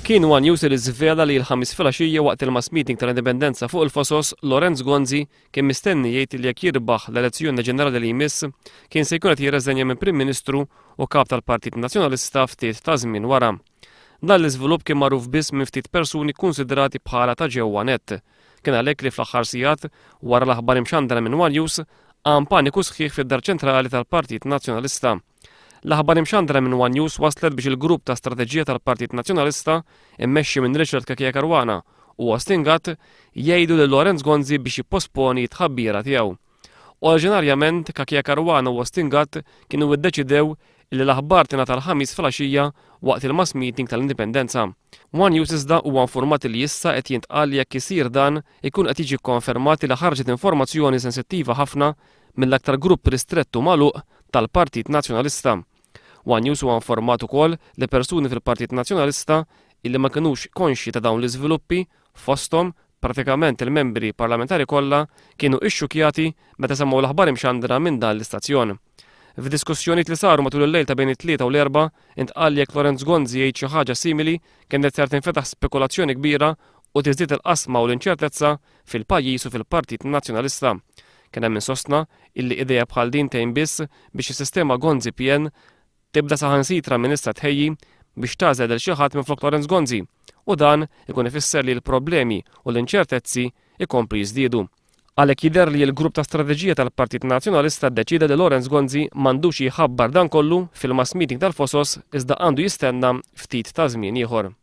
Kien One News li żvela li l-Ħamis filgħaxija waqt il-mass meeting tal-Indipendenza fuq il-Fosos, Lorenz Gonzi kien mistenni jgħid li jekk jirbaħ l-elezzjoni ġenerali li jmiss, kien se jkun qed jirreżenja minn Prim Ministru u Kap tal-Partit Nazzjonalista ftit ta' żmien wara. Dan l-iżvilupp kien magħruf biss minn ftit persuni kkunsidrati bħala ta' ġewwa nett. Kien għalhekk li fl-aħħar sigħat, wara l-aħbar imxandra minn one News, qam paniku sħiħ fid-Dar Ċentrali tal-Partit Nazzjonalista. L-aħbar imxandra minn one News wasslet biex il-grupp ta' strateġija tal-Partit Nazzjonalista, immexxi minn Richard Cachia Caruana u Austin Gatt, jgħidu lil Lawrence Gonzi biex jipposponi t-tħabbira tiegħu. Oriġinarjament, Cachia Caruana u Austin Gatt kienu iddeċidew illi l-aħbar tingħata l-Ħamis filgħaxija waqt il-mass meeting tal-Indipendenza. One News iżda huwa infurmat li issa qed jintqal li jekk isir dan ikun qed jiġi kkonfermat li ħarġet informazzjoni sensittiva ħafna mill-aktar grupp ristrett u magħluq tal-Partit Nazzjonalista. One News huwa informat ukoll li persuni fil-Partit Nazzjonalista illi ma kinux konxji ta' dawn l-iżviluppi, fosthom Pratikament il-membri parlamentari kollha kienu ixxukkjati meta semgħu l-aħbar imxandra minn dan l-istazzjon. F'diskussjonijiet li saru matul il-lejl ta' bejn it-Tlieta u l-Erbgħa, intqal li jekk Lawrence Gonzi jgħid xi ħaġa simili kienet ser tinfetaħ spekulazzjoni kbira u tiżdied il-qasma u l-inċertezza fil-pajjiż u fil-Partit Nazzjonalista. Kien hemm min sostna illi idea bħal din tgħin biss biex is-sistema Gonzi-PN Tibda saħansitra minn issa tħejji biex tagħżel lil xi ħadd minflok Lawrence Gonzi u dan ikun ifisser li l-problemi u l-inċertezzi jkomplu jiżdiedu. Għalhekk jidher li l-grupp ta' strateġija tal-Partit Nazzjonalista ddeċieda li Lawrence Gonzi m'għandux jħabbar dan kollu fil-mass meeting tal-Fosos iżda għandu jistenna ftit ta' żmien ieħor.